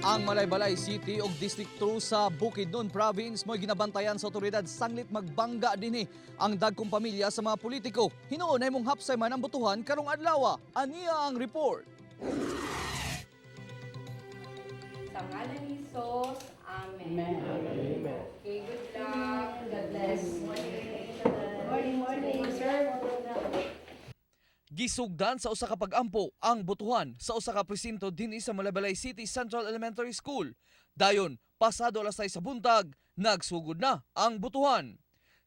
Ang Malaybalay City ug District 2 sa Bukidnon Province mo'y ginabantayan sa otoridad sanglit magbangga dinhi ang dagkong pamilya sa mga politiko. Hinuon ay mong hapsay man ang botohan karong adlaw. Ania ang report. Sa ngalan ni Jesus, Amen. Okay, good luck. God bless. Morning, morning, sir. Gisugdan sa usa ka pag-ampo ang botohan sa usa ka presinto dinhi sa Malaybalay City Central Elementary School. Dayon, pasado alas 6 sa buntag, nagsugod na ang botohan.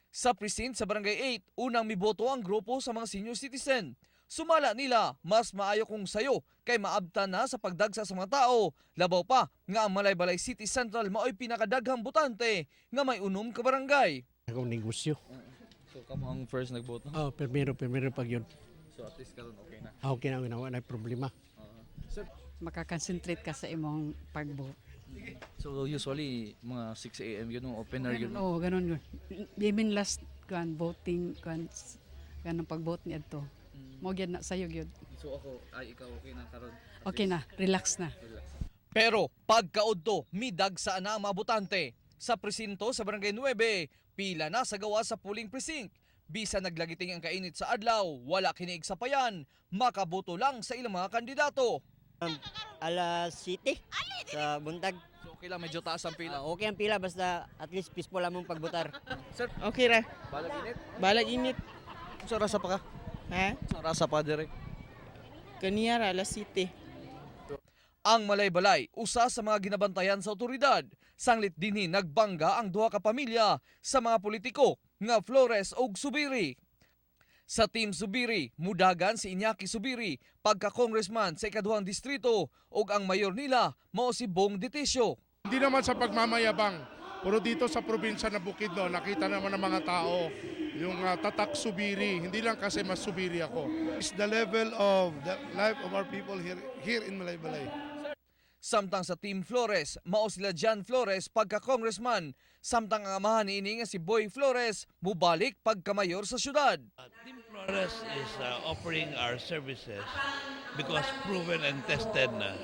Sa precinct sa Barangay 8, unang miboto ang grupo sa mga senior citizen. Sumala nila, mas maayo kung sayo kay maabtan na sa pagdagsa sa mga tao. Labaw pa nga ang Malaybalay City Central mao'y pinakadaghang botante nga may 6 ka barangay. Akong negosyo. So kamo ang first nagboto. Oh, primero, primero pag yun. So at least karon okay na. Ah, okay na, okay na, wala na problema. Sir, Makakonsentrate ka sa imong pagboto. So usually mga 6 a.m. yun ang opener yun. Ganun, oo, ganun yun. Even last kuan voting kuan kanang pag-vote ni adto. Mo gyud na sayo gyud. So ako ay ikaw okay na karon. Okay na, relax na. Pero pagkaudto, midagsa na ang mga botante. Sa presinto sa Barangay 9, pila na sa gawa sa polling precinct. Bisa naglagiting ang kainit sa adlaw, wala kini igsapayan, makaboto lang sa ilang mga kandidato. Alas 7 sa buntag. So okay lang, medyo taas ang pila. Ah, okay ang pila basta at least peaceful among pagbotar. Sir, Okay ra. balag init. Balag init. Sa rasa pa ka? Ha? Sa rasa pa dire. Kaniya ra alas 7. Ang Malaybalay, usa sa mga ginabantayan sa otoridad. Sanglit dinhi nagbangga ang duha ka pamilya sa mga politiko nga Flores ug Zubiri. Sa Team Zubiri, mudagan si Iñaki Zubiri pagka-congressman sa ikaduhang distrito ug ang mayor nila mao si Bong Deticio. Hindi naman sa pagmamayabang, pero dito sa probinsya ng Bukidnon, nakita naman ng mga tao yung tatak Zubiri. Hindi lang kasi mas Zubiri ako. It's the level of the life of our people here in Malaybalay. Samtang sa Team Flores, mao sila John Flores pagka-congressman. Samtang ang amahan niini nga si Boy Flores mubalik pagka-mayor sa syudad. Team Flores is offering our services because proven and tested na.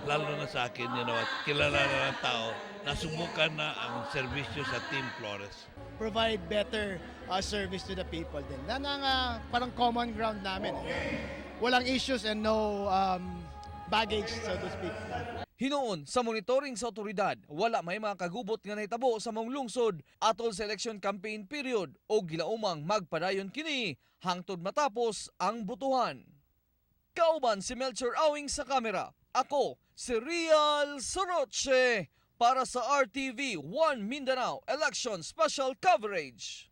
Lalo na sa akin, at kilala na ng tao, nasubukan na ang serbisyo sa Team Flores. Provide better service to the people din. Yan ang parang common ground namin, eh. Walang issues and no baggage, so to speak. Hinuon sa monitoring sa otoridad, wala may mga kagubot nga nahitabo sa maong lungsod atol sa election campaign period o gilaumang magpadayon kini hangtod matapos ang botohan. Kauban si Melchor Awing sa kamera. Ako si Real Soroche para sa RTV 1 Mindanao Election Special Coverage.